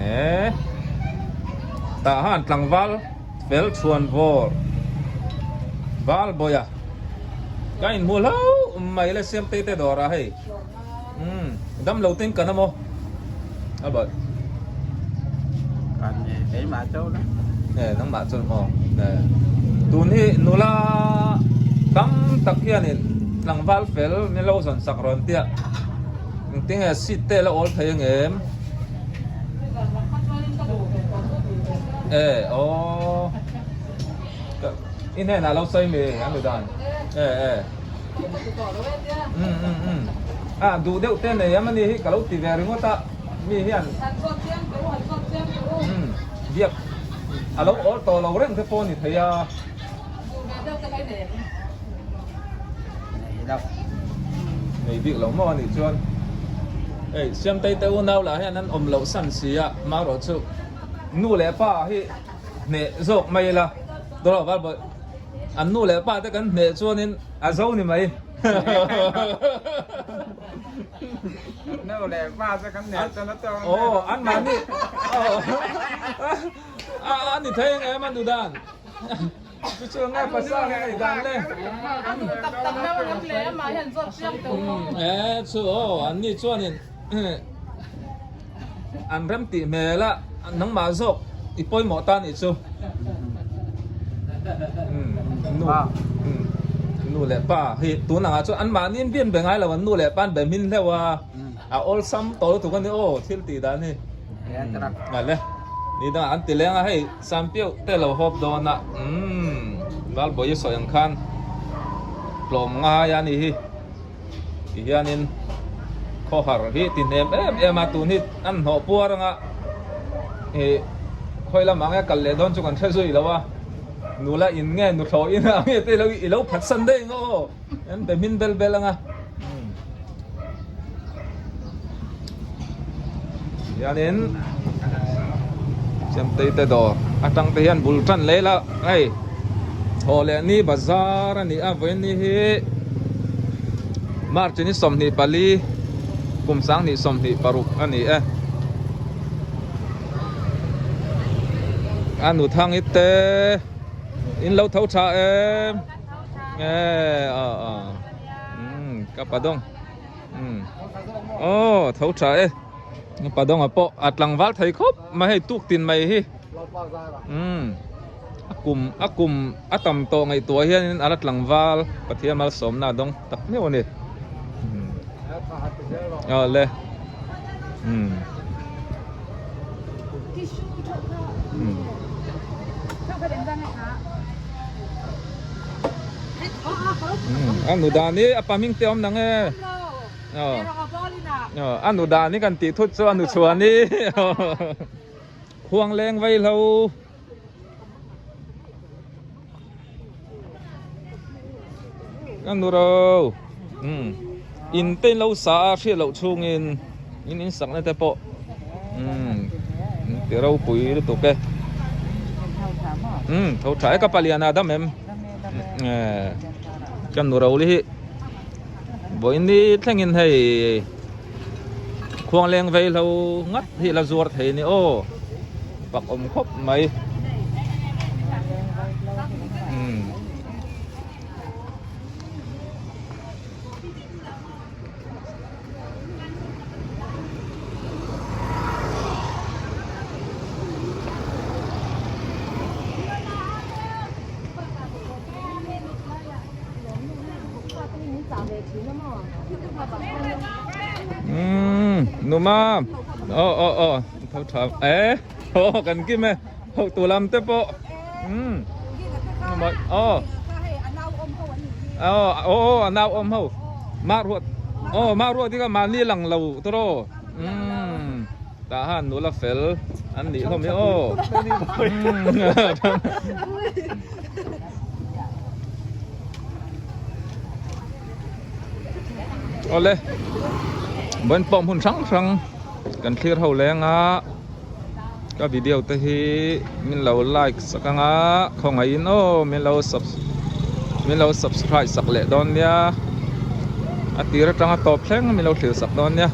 E tah han tlangval fel chhuan vawr val bawih a ka inhmu hlauh mai le Siamtei te dawrah hei umm dam lo ten kan amaw a bawih Kan e keimah chauh la. E nangmah chu maw e tun hi nula tam tak hianin tlangval fel min lo zawn sak rawn tia engtinge seat te la awl thei angem? E aw i hnenah lo sawi mi a nu dan e e um um um a duh deuh te nei em ani hi ka lo ti ve ringawt a mi hian um biak a lo awl tawh lo reng te pawh a ni thei a. Nei bik lo maw anih chuan hei Siamtei te unau lah hian an awm loh san si a marawh chu nu leh pa hi hneh zawk mai ila tawh val bawih an nu leh pa te kan hneh chuanin a zo ni mai. Nu leh pa te kan hneh chuan a tawng. Aw an mahni a ni thei ang em a nu dan. Chu chu nge pasal nge nei dan le. E chu aw an ni chuanin an rem tih hmel a nangmah zawk i pawimawh ta nih chu. Nu nu leh pa hi tun angah chuan an mahni in bian be ngai lo an nu leh pa an be hmin hleuh a a awlsam tawh lutuk a ni aw thil tih dan hi. Ngale ni dangah an ti leng a hei. Sampiauh te lo hawp dawn a, umm Valbawi i sawi ang khan tlawm ngai a ni hi ti hianin khawhar hi ti hnem em em a, tun hi an hnawh puar anga ih khawi lamah nge kal leh dawn chu kan hre zui lo a, nula in nge nuthlaw in ah nge te i lo phatsan daih ang aw an be hmin bel bel anga umm hianin Siamtei te dawr atang te hian bul tan leh la hei thaw leh ni bazar a ni a vawiin ni hi March ni 24 kum 2026 a ni e a nu thang i te in lo tho tha em e a a umm ka padawng umm aw tho tha e padawnga pawh a tlangval thei khawp mai hei tuk tin mai hi umm a kum a kum a tam tawh ngaihtuah hianin a la tlangval Pathian malsawmna a dawng tak meuh a ni umm aw le umm umm. A nu dan hi a pa hming te awm nang e. A nu dan hi kan tih thut chu a nu chhuan hi khuang leng vai hlo. A nu ro. In te in lo sa a hriat loh chhungin in in sakna te pawh ti ropui lutuk e. Tho tha e ka palian a dam em. Ka nu roli hi vawiin ni thlengin hei khuang leng vei hlo ngat hi la zuar thei a ni aw fak awm khawp mai. Umm nu mam aw aw aw tho tha e aw kan kim e ho tu lam te pawh umm aw aw aw a nau awm ho mah ruat aw mah ruat hi kha mahni lang lo tawh umm. Tah han nula fel an nih hlawm hi aw. Awle vawiin pawh hmun hrang hrang kan thlir ho leng a ka video te hi min lo like sak anga khawngaihin aw min lo sub min lo subscribe sak leh dawn nia a tir atanga tawp thleng min lo thlir sak dawn nia.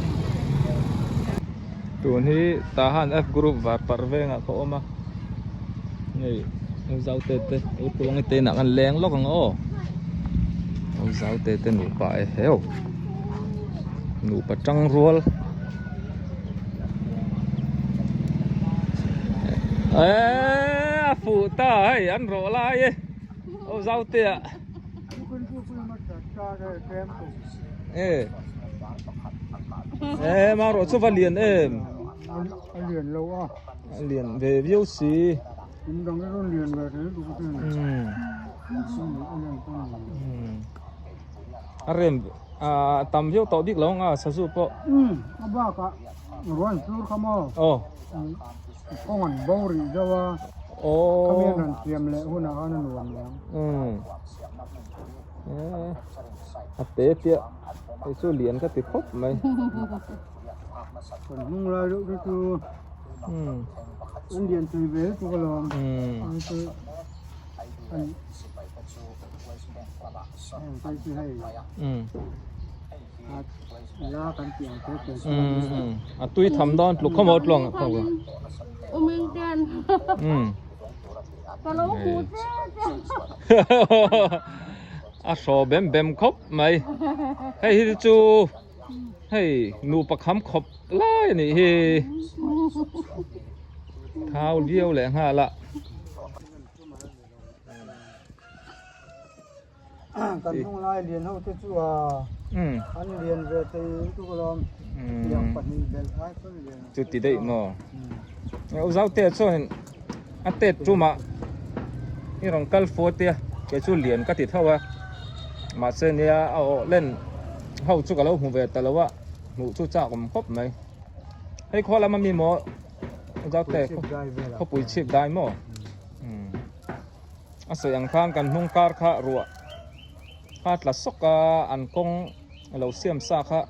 Tun hi Tahan F group var parh vengah ka awm a, hei Uzaute te Utuangi te inah khan leng lawk ang aw, Uzaute te nupa e heu nupa tang rual eee a fuh ta hei an rawh lai e Uzaute ah. E e ma rawh chu va lian em a lian lo a a lian ve viau si in dang rawn lian ve thei duh ten a rem a tam viau tawh bik lo ang a sazu pawh a bakah ruan sur kha maw aw kawng an bo rih deuh a aw khami an rawn siam leh hunah khan a nuam leh ang A te piah hei chu lian ka ti khawp mai. Kan hnung lai deuh te chu an lian thei ve tuk alawm. Heng phei chu hei la kan tih ang te te chu. A tui tham dawn tluk khaw maw tluang. Ka lo hmu che che. A hraw bem bem khawp mai. Hei hi chu hei nupa kham khawp lai a nih hi. Thau viau leh nghal a. Kan hnung lai lian ho te chu a an lian ve thei lutuk alawm. Tiang pahnih belh ai pawn lian. Chu ti daih maw? U Zaute chuan a tet tumah i rawn kal fo tia kei chu lian ka ti tho a mahse nia a awh len ho chu ka lo hmu ve ta lo a hmuh chu chak awm khawp mai hei khaw lama mi maw U Zaute khawpui chhip dai maw a sawi ang khan kan hnung kar kha ruah kha tla sawk a an kawng lo siam sa kha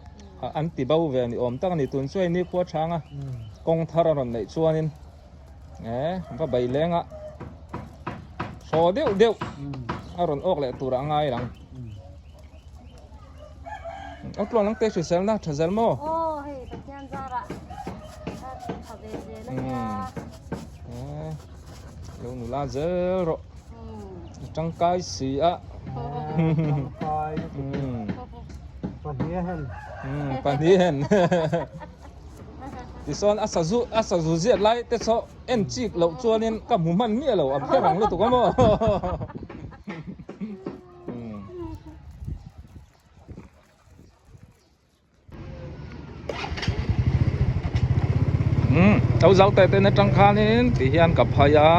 an ti bo ve ni awm tak a ni tun chu hei nikhua chhang a kawng thar a rawn neih chuanin eh va bei leng a thaw deuh deuh a rawn awk leh tur a ngai lang a tluang lang te hrisel na tha zel maw aw hei pathian zarah tha ve zel a nia eh lo nula zel rawh tangkai si a tangkai pahnih hen pahnih hen tichuan a sazu a sazu ziat lai te saw en chik loh chuanin ka hmu hman miah lo a pher ang lutuk a maw Lo zau teh ten atang khanin ti hian ka phai a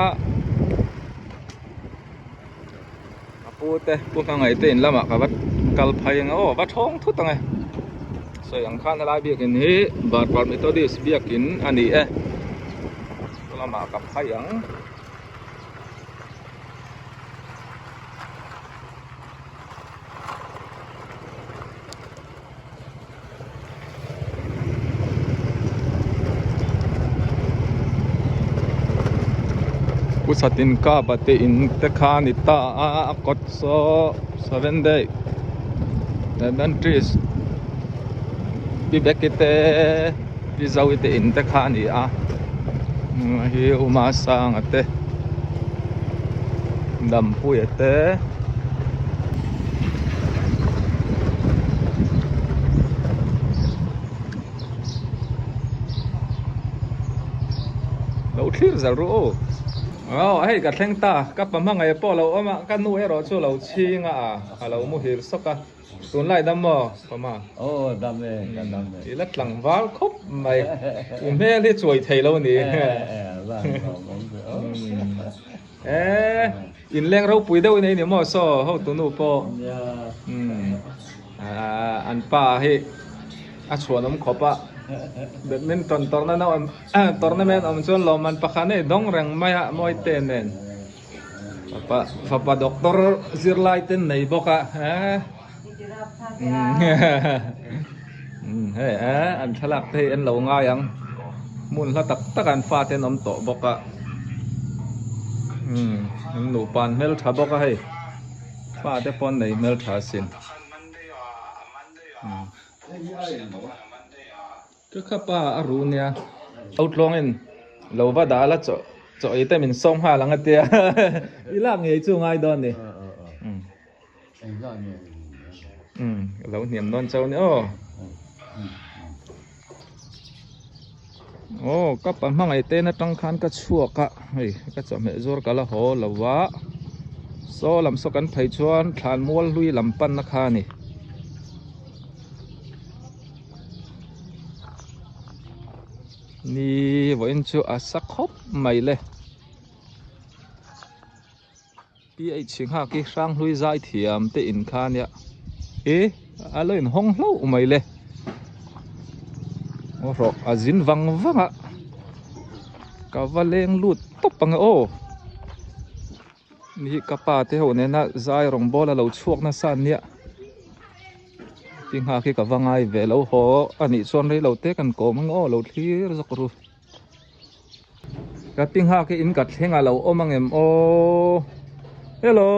ka pu te pu hmangaih te in lamah ka va kal phai ang aw va thawng thut ang e sawi ang khan helai biakin hi Varparh Methodist biakin a ni e lamah ka phai ang. Pu Satin Kapa te in te kha a ni ta a a kawt saw seven day adventist pi beki te pi zoe te in te kha a ni a hi uma sanga te Dampuia te. Lo thlir zal ru aw. Aw hei ka thleng ta ka pa hmangaih pawh lo awm a ka nu erawh chu lo chhing a a lo muhil sawk a tunlai dam maw pama aw dam e ka dam e i la tlangval khawp mai i hmel hi chuai thei lo ni e inleng ropui deuh in ei ni maw saw hotu nu pawh an pa hi a chhuanawm khawp a badminton tournament awm chuan lawmman pakhat a dawng reng mai a mawi te nen fapa fapa doctor zirlai te nei bawk a hei an thlalak te hi an lo ngai ang hmun hla tak tak an fate an awm tawh bawk a an nupa an hmeltha bawk a hei fate pawh an nei hmeltha asin. Ka kha pa a ru nia. Autlawngin lo va dah la chaw chaw ei te min sawm nghal ang a tia i lak ngei chu ngai dawn ni. Umm lo hniam dawn chauh ni aw. Aw ka pa hmangaih te na tang khan ka chhuak a hei ka chawhmeh zuar ka la haw lo a saw lam saw kan phei chuan thlan mual hlui lam pan na kha a ni. Ni vawiin chu a sa khawp mai le. PH nghak hi Hranghlui zai thiam te in kha nia e a lo in hawng hlauh mai le aw rawh a zin vang vang a ka va leng lut tawp ang e aw ni ka pa te ho nena zai rawng bawl a lo chhuak nasa ania ti nghak hi ka va ngai ve lo haw a nih chuan rei lo te kan kawm ang aw lo thlir zawk ru. Ka ti nghak hi in ka thleng a lo awm ang em aw hello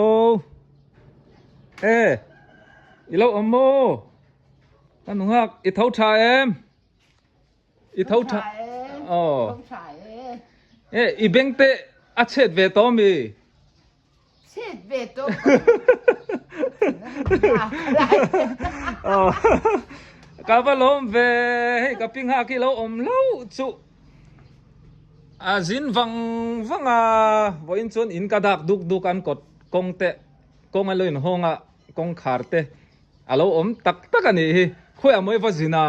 e i lo awm maw ka nu nghak i tho tha em i tho tha aw e i beng te a chhet ve tawh mi Chhet ve tawh Ka va lawm ve hei ka pi nghak hi lo awm lo chu a zin vang vang a vawiin chuan in ka dak duk duk an kawt kawng te kawng a lo in hawng a kawngkhar te a lo awm tak tak a nih hi khawiah mawi va zin a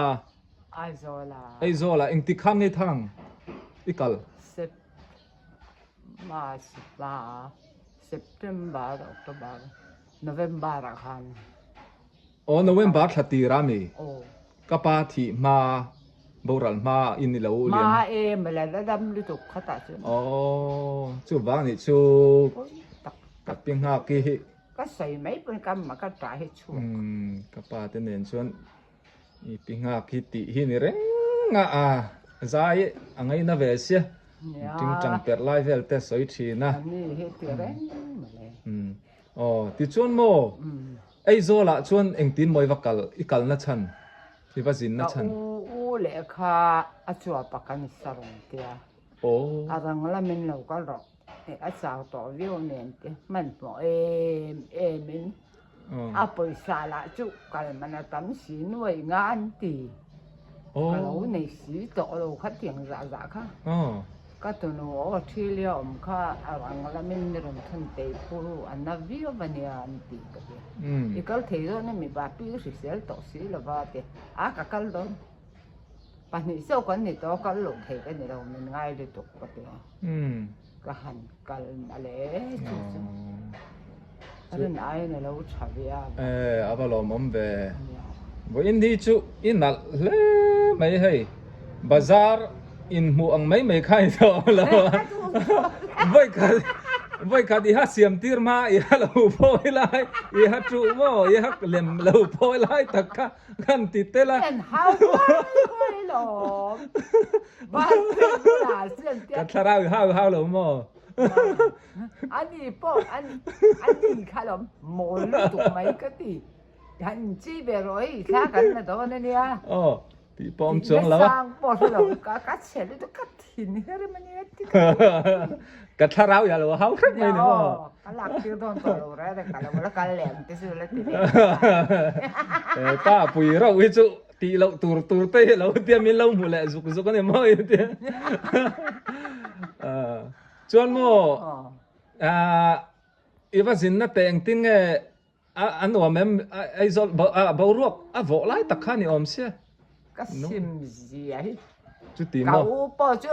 Aizawl a Aizawl a engtik khan nge thang i kal March hma September, October, November ah khan. Aw November thla tir a mi? Aw. Ka pa thih hma boral hma in i lo lian. Hma e mawle la dam lutuk kha tah chuan. Aw chuvang nih chu ka pi nghak hi. Ka sawi mai pawn ka mah ka tah hi chhuak. Umm ka pa te nen chuan I pi nghak hi tih hi ni reng a a zai a ngaina ve sia tingtang perh lai vel te sawi thin a aw tichuan maw Aizawl ah chuan engtin maw i va kal i kal na chhan i va zin na chhan ka u u lehkha a chuap a kan sarawng tia a rang lamin lo kal rawh a chau tawh viau nen te hmanhmawh em em in A pawisa lah chu kal man a tam si nuai nga an ti. Ka lo nei si tawh lo kha tiang zah zah kha. Ka tunu aw Thilia awm kha a rang lamin mi rawn thun tei phur a na viau a nia an ti ka ti. I kal thei dawn emi bapi i hrisel tawh si lova ti. A ka kal dawn. Pahnih chauh kan ni tawh kal loh thei ka ni lo min ngai lutuk ka ti. Ka han kal mah le chu chu rin aiin a lo tha ve a. E a va lawmawm ve. Vawiin hi chu i nalh hle mai hei. Bazar in hmuh ang mai mai kha i tawh lo a. Vawikhat vawikhat i ha siam tir hma i ha lo phawi lai i ha tuh maw i ha lem lo phawi lai tak kha kan ti tel a. En hau huai huai lawm. Ka thlarau i hau hau lo maw? Ani pawh ani kha lo mawl lutuk mai ka ti. Han chi ve rawh hei thla kan la dawn ania. Aw tih pawh awm chuang lo a. Sang pawh hre lo ka ka chhe lutuk ka thin her em ania ti ka. Ka thlarau i lo hau hrep mai ni maw? Ka lak tir dawn tawh lo reng reng ka lo la kal leh ang te chu la ti ve. Pa pui rauh hi chu Tih loh tur tur te hi lo tia min lo hmu leh zuk zuk a ni maw i tia. Chuan maw i va zinna teh engtin nge a nuam em Aizawl boruak a vawh lai tak kha ni awm sia. Ka sim zia hi. Chuti maw. Ka u pawh chu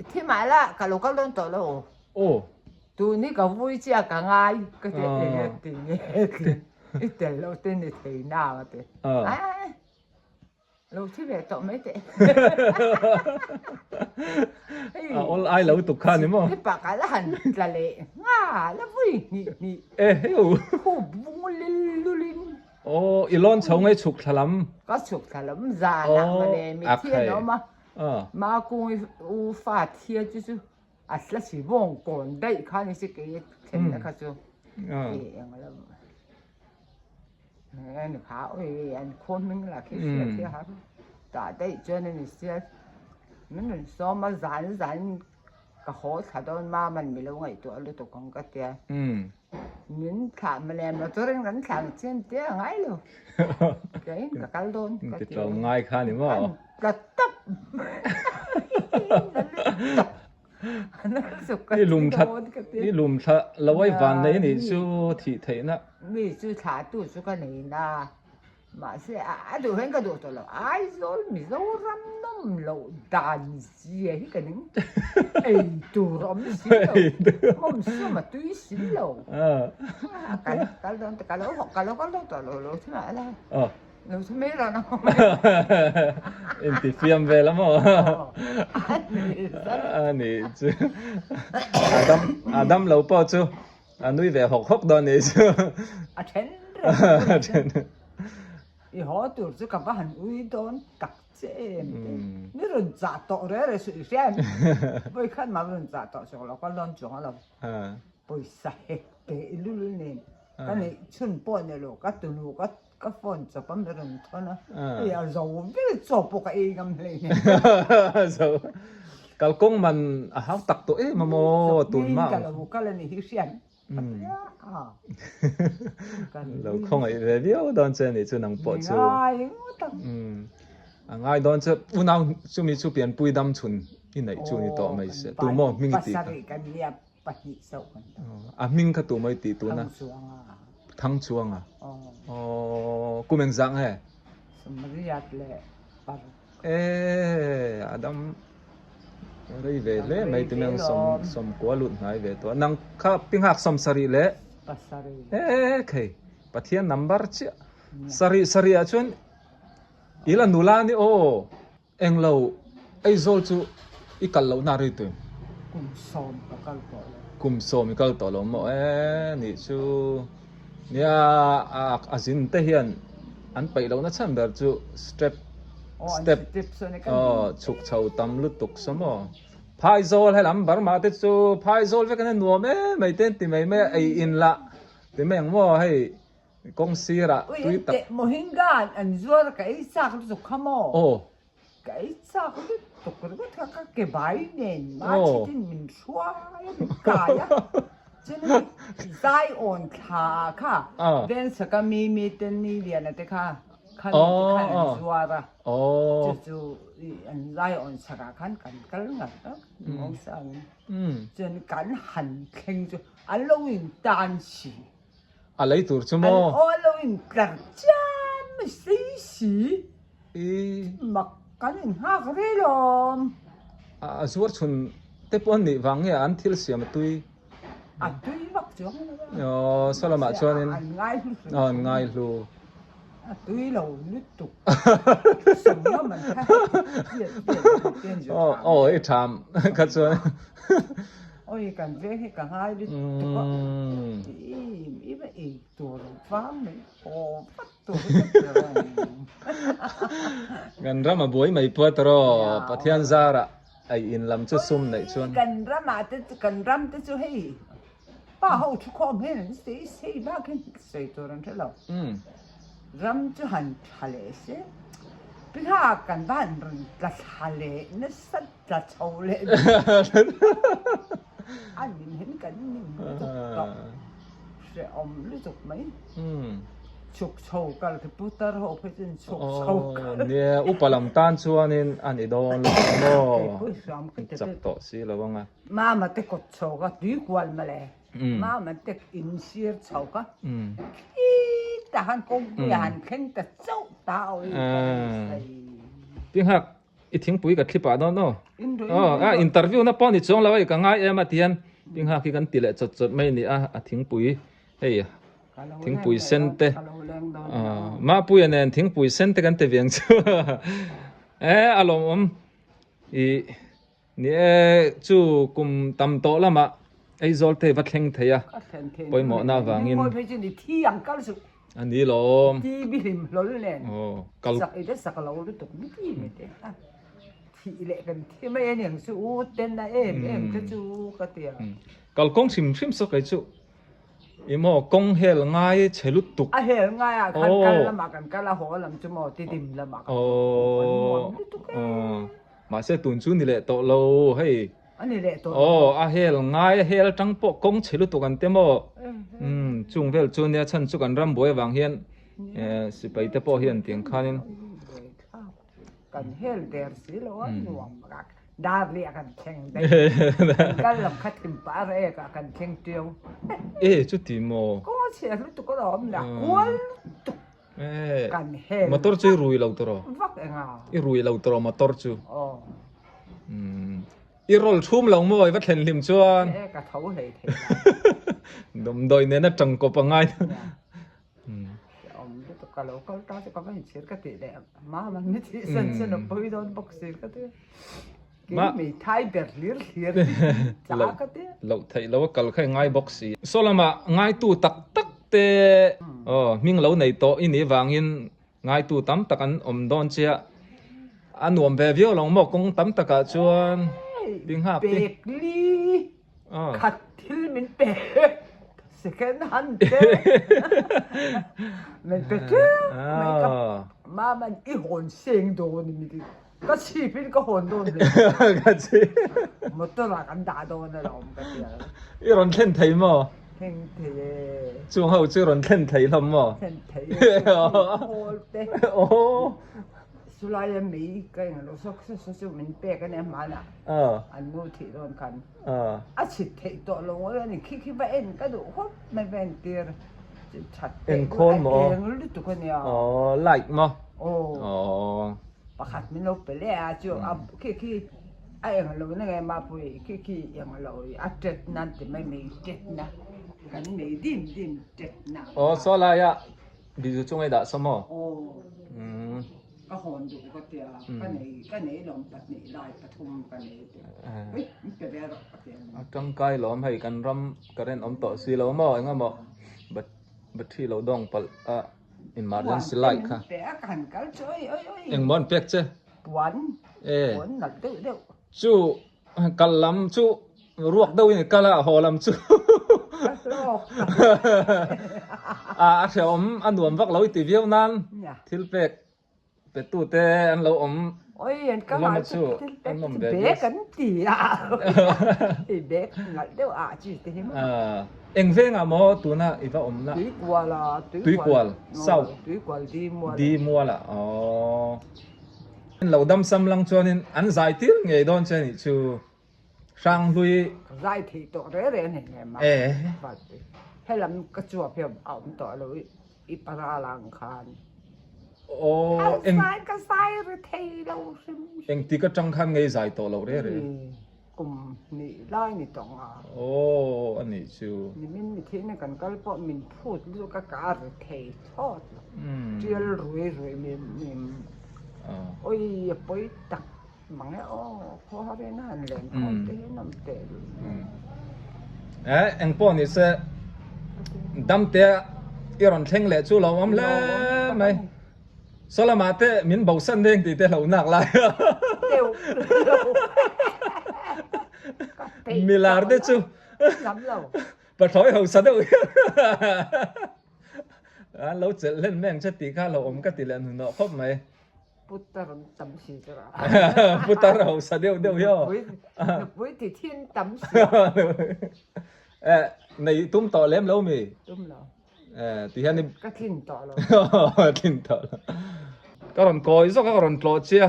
thi mah la ka lo kal dawn tawh lo. Aw. Tun hi ka vui chiah ka ngai ka ti eng ti nge ti i tel lo te ni thei na ka ti. Lo thi ve tawh mai teh. A awl ai lo tuk kha ni maw? Ni pak a la han tla leh nga la vui hnih hnih. E heu. Khup vung lil lulin. Aw i lawn chho ngei chhuk thla lam. Ka chhuk thla lam zanah mawle mi thi an awm a. Ma kung i u fa thia chu chu A hla si vawng kawn daih kha ni si kei thlenna kha chu eng lo ni kha oi an khaw hming lah khi hria thia har tah daih chuan a ni sia. Min rawn sawm a, zan zan ka haw thla dawn Maman mi lo ngaihtuah lutuk ang ka tia. Min thlah mawle motor in kan thlah ang chian tia a ngai lo. Keiin ka kal dawn ka ti. Ti tlawm ngai kha ni maw? Kan tla tawp. I lum thla i lum thla lo ai van nei anih chu thih theihna. Mi chu thlah tu chu ka nei na. Mahse a duh hian ka duh tawh lo. Aizawl Mizoram nawm loh dan zia hi ka ning. Ei tur a awm si lo. Hmawm sum a tui si lo. Kal kal dawn ka lo ka lo kal dawn tawh lo lo thi mah la. Lo thi mai rawh nang. Intifiam vel a maw? A ni chu. A dam a dam lo pawh chu A nui ve hawk hawk dawn nih chu. A then reng a then. I haw tur chu ka va han ui dawn tak che em te. Mi rawn chah tawh reh reh suh i hria em? Vawi khat mah rawn chah tawh suh lo ka lawn chuang a lo. Pawisa hek teh i lul nen ka neih chhun pawh ni lo ka tunu ka ka phone chawp a mi rawn thawn a. Hei a zo vel chaw pawh ka ei ngam hlei nen. Zo kalkawng man a hau tak tawh em a maw tun mah. Ka lo kal a ni hi hriat Lo khawngaih ve viau dawn che nih chu nang pawh chu. A ngai dawn che unau chumi chu pianpui dam chhun i neih chu ni tawh mai se. Tu maw hming i tih kha? A hming kha tu maw i tih tuna? Thang Chuanga. Aw kum engzah nge? E a dam rei ve hle mai ti mai sawm sawm kua lut hnai ve tawh nang kha pinghak sawm sarih leh e khei Pathian number chiah sarih sarih ah chuan i la nula ni aw englo Aizawl chu i kal loh na rei tawh em? Kum sawm ka kal tawh lo. Kum sawm i kal tawh lo maw e nih chu nia a zin te hian an peih lohna chhan ber chu step step aw chhuk chho tam lutuk saw maw. Phaizawl helam Burma te chu Phaizawl vek an nuam em mai te an ti mai mai a ei in lah ti mai ang maw hei kawng sirah tui tak. Ui engteh Mohinga an zuar ka ei chak lutuk kha maw. Aw. Ka ei chak lutuk ringawt kha ka ke bai nen Marchit in min hruai a min kai a chuan zai awn thla ah kha Vensaka Mimi te ni liana te kha khan te khan an zuar a chu chu an zai awn chhak ah khan kan kal ngar a Mawngsangin chuan kan han thleng chu an lo in tan si. A lei tur chu maw? An aw lo in tlar chiam mai sei si. I. Mak kan in nghak rei lawm. A zuar chhun te pawh an nih vang nge an thil siam a tui? A tui vak chuang lo a. Aw saw lamah chuanin. An ngai hlu hrim. Aw an ngai hlu. A tui lo lutuk. Sawmna man kha heti tiat tiat tiat. Aw aw i tham kha chuan. Oi kan veng hi ka ngai lutuk a, i va ei tur vang mai aw vat tur hi ka ti reng. Kan ram a buai mai pawh tawh Pathian zarah ei in lam chu sum neih chuan. Kan ramah te chu kan ram te chu hei pa ho thu khawm hian an sei sei bak in sawi tur an hre lo. Ram chu han tha leh se, Piha kan va han rawn tla thla leh nasa Tla chho leh a nin hian kan ning lutuk tawh hrehawm lutuk mai chhuk chho kal khi putar ho phei chuan chhuk chho kal nia upa lam tan chuanin a ni dawn lutuk maw chak tawh si lo anga mama te kawt chho kha tui kual mawle mama te in sir chho kha khi tah khan kawngpui ah han thleng ta chauh ta awi ka ring Tinghak I thingpui ka thlip ah dawn aw. Aw a interview na pawh ni chuang lo a i ka ngai em a tihian tinghak hi kan ti leh chawt chawt mai a ni a a thingpui hei thingpui sen te Mapuia nen thingpui sen te kan ti ve ang chu e a lawmawm i Ni e, chu kum tam tawh lamah Aizawl te va thleng thei a, pawimawhna avangin. A ni lawm. Aw, kal. Kalkawng hrim hrim saw kei chu. I maw kawng hel ngai chhe lutuk. A hel ngai ah khan kal lamah kan kal a haw lam chu maw tidim lamah kan haw an nuam lutuk e. Mahse tun chu ni leh tawh lo hei. A ni leh tawh lo. Aw a hel ngai a hel tang pawh kawng chhe lutuk an te maw. Umm chung vel chu nia chhan chu kan ram buai avang hian sipai te pawh hian tiang khanin. Kan hel der si lo a nuam rak dar leh kan thleng daih. Kan kal lam kha thim par ek ah kan thleng tiu. E chuti maw. Kawng a chhe lutuk alawm la kual lutuk. Kan hel. Motor chu i rui lo tawh rawh. Vak enga. I rui lo tawh rawh motor chu. Aw. I roll thum lo maw i va thlen hlim chuan. E ka tho hlei thei la. Dawmdawi nena tangkawp a ngai. Awm lutuk ka lo kal ta chu ka va inchhir ka tih leh mama ni tih sen sen a pawi dawn bawk si ka ti. Kei hmeithai ber hlir hlir cha ka ti. Loh theih lo a kal kha i ngai bawk si. Saw lamah ngaitu tak tak te aw hming lo nei tawh i nih vangin ngaitu tam tak an awm dawn chiah. A nuam ve viau lo maw kawng tam takah chuan tinghak te. Pek li Khat thil min pe second hand te min pe teuh mai ka maman i hawn seng dawn mi ti ka chhip in ka hawn dawn hle motor ah kan dah dawn alawm ka ti a i rawn thlen thei maw thleng thei e chung ho chu rawn thlen thei hlawm maw thlen thei e hawl te Chulai a mei ka eng lo sawk sawk sawk chu min pek a nia hmanah an nu thih dawn khan a chhit theih tawh lo ngawi a ni khi khi va en ka duh khawp mai va en tir that Eng khawl maw? Eng lutuk a nia. Aw light maw? Aw. Pakhat min lo pe leh a chu a khi khi a eng lo na nge mapui khi khi eng lo a tet na an ti mai mei tet na kan mei dim dim tet na. Aw saw laia Bizu chu ngaihdah saw maw? Aw. Ka hawn duh ka tia, ka nei ka nei lawm pahnih lai pathum ka nei tia. Ui, min pe ve rawh ka tia. A tangkai lawm hei kan ram current awm tawh si lo maw engemaw battery lo dawng palh a emergency light kha. Puan te min pe a ka han kal chu oi oi oi. Engmaw an pek che? Puan. Puan nalh deuh deuh. Chu Kal lam chu ruak deuh in i kal a, haw lam chu a hrehawm a nuam vak lo i ti viau nan thil pek petu te an lo awm hlawm a chu an awm ve viau. Eng vengah maw tuna i va awm na? Tuikual South Dimual ah aww. Lo dam sam lang chuanin an zai tir ngei dawn che nih chu Hranghlui. Ka zai theih tawh re re nei em a helam ka chuap hi a awm tawh lo i para lang khan. Aw eng ka zai ri thei lo hrim. Engtik atang khan ngei zai tawh lo re re. Kum hnih lai ni tawh nga. Aw a nih chu. Nimin mithian in kan kal pawh min phut lutuk a ka a ri thei thlawt lo. Tial ruai ruai min min oi a pawi tak mang e aw khaw har in a han len khawm te hi an awm teh luh nen. Eh eng pawh ni se damte i rawn thleng leh chu lo awm hle mai. Saw lamah te min bosan deng tih te hlo nak lai a. Milar te chu pathlawi hausa deuh hian an lo chelh hlen mai ang che tih kha lo awm ka ti leh hnuhnawh khawp mai. Putar an tam si chu ra. Putar hausa deuh deuh hi aw. Nupui ti thin tam si. Eh nei tum tawh lem lo mi? Tum lo. Eh, ti hian i... Ka tlin tawh lo. Tlin tawh lo. Ka rawn kawi zawk a, ka rawn tlawh chia.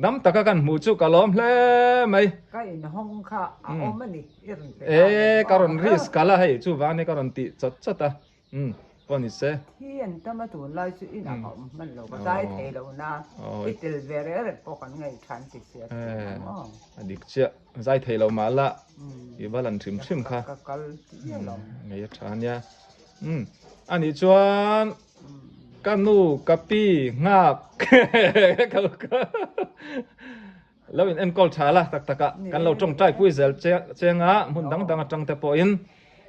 Dam taka kan hmuh chu ka lawm hle mai. Ka inhawng kha a awm a ni, i rawn pe Eh, ka rawn risk kal a hei, chuvang nia ka rawn tih chawt chawt a. Um, pawh ni se. Thi an tam a tunlai chu inah ka awm hman lo, ka zai thei lo na. I tel ve reh reh pawh kan ngaihṭhan ti sia tih ang aw. A dik chiah, zai thei lo mah la, i va lan hrim hrim kha. Ka kal chiah lo. Ngei a ṭha nia. Umm anih chuan ka nu ka pi nghak lo in enkawl tha la tak tak ah kan lo tawngtai pui zel cheng a hmun dang dang atang te pawhin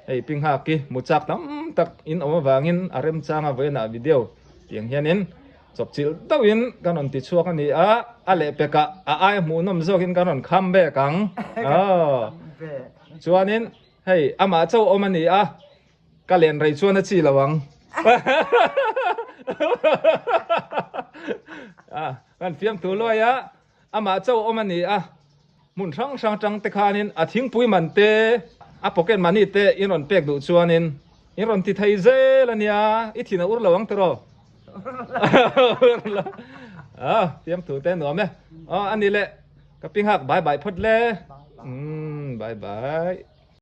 hei pi nghak hi mu chak tam tak in awm avangin a remchang a vawiinah video tiang hianin chawpchilh deuhin kan rawn ti chhuak a ni a a lehpekah a ai hmuhnawm zawkin kan rawn kham bek ang aw chuanin Hei, amah chauh awm a ni a, ka len rei chuan a chi lo ang. Kan fiamthu luai a, Amah chauh awm a ni a, hmun hrang hrang tang te khanin a thingpui man te, a pocket money te in rawn pek duh chuanin in rawn ti thei zel a nia, i thin a ur lo ang tiraw? Ur lo. A, fiamthu te nuam e. Aw, a ni le, ka pi nghak bye bye phawt le. Umm, bye bye.